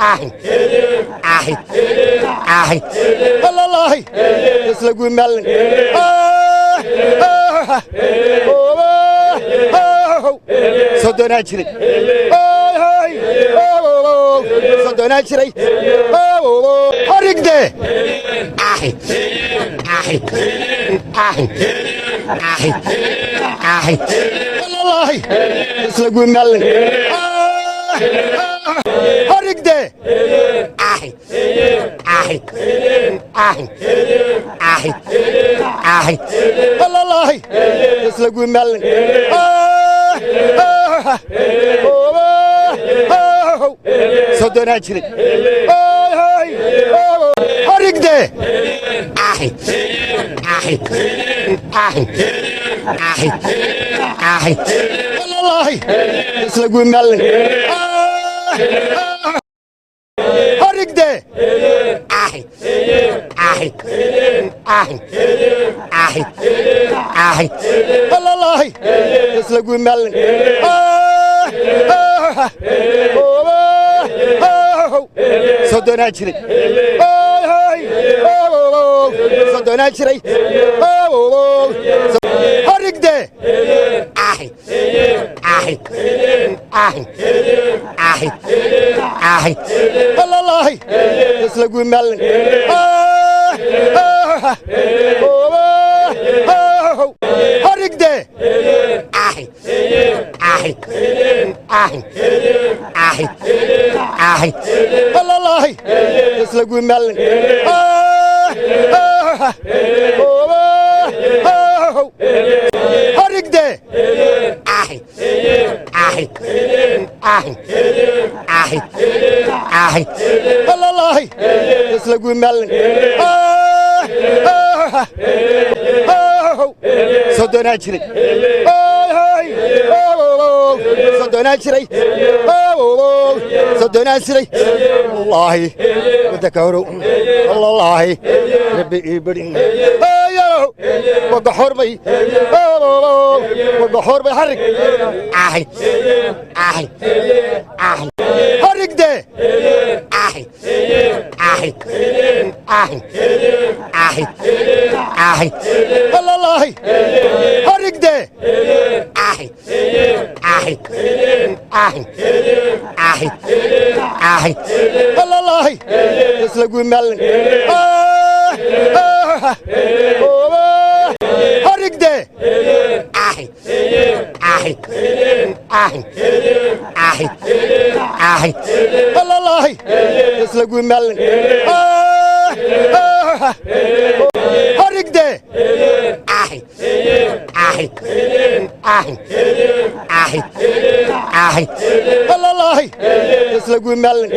Ahi, ahi, wallahi, isla gumalin. Soddonaa jiray, soddonaa jiray, harigde. Ahi, ahi, ahi, ahi, ahi, wallahi, isla gumalin. Harigde. Ahi, ahi, ahi, ahi, ahi, wallahi, isla gumalin. Soddonaa jiray, harigde. Ahi, ahi, ahi, ahi, ahi, wallahi, isla gumalin. Harigde. Ahi, ahi, ahi, ahi, ahi, wallahi, isla gumalin. Soddonaa jiray, soddonaa jiray, harigde. Ahi, ahi, ahi, ahi, ahi, wallahi, isla gumalin. Harigde. Ahi, ahi, ahi, ahi, ahi, wallahi, isla gumalin. Harigde. Ahi, ahi, ahi, ahi, ahi, wallahi, isla gumalin. Soddonaa jiray, soddonaa jiray, soddonaa jiray, wallaahi, waddanka horow, wallaahi, rabbi ii badhin wagaxorbay, wagaxorbay. Xarig. Ahi, ahi, ahi, harigde. Ahi, ahi, ahi, ahi, ahi, wallaahi, harigde. Ahi, ahi, ahi, ahi, ahi, wallaahi, isla gumalin. Harigde. Ahi, ahi, ahi, ahi, ahi, wallaahi, isla gumalin. Harigde. Ahi, ahi, ahi, ahi, ahi, wallaahi, isla gumalin.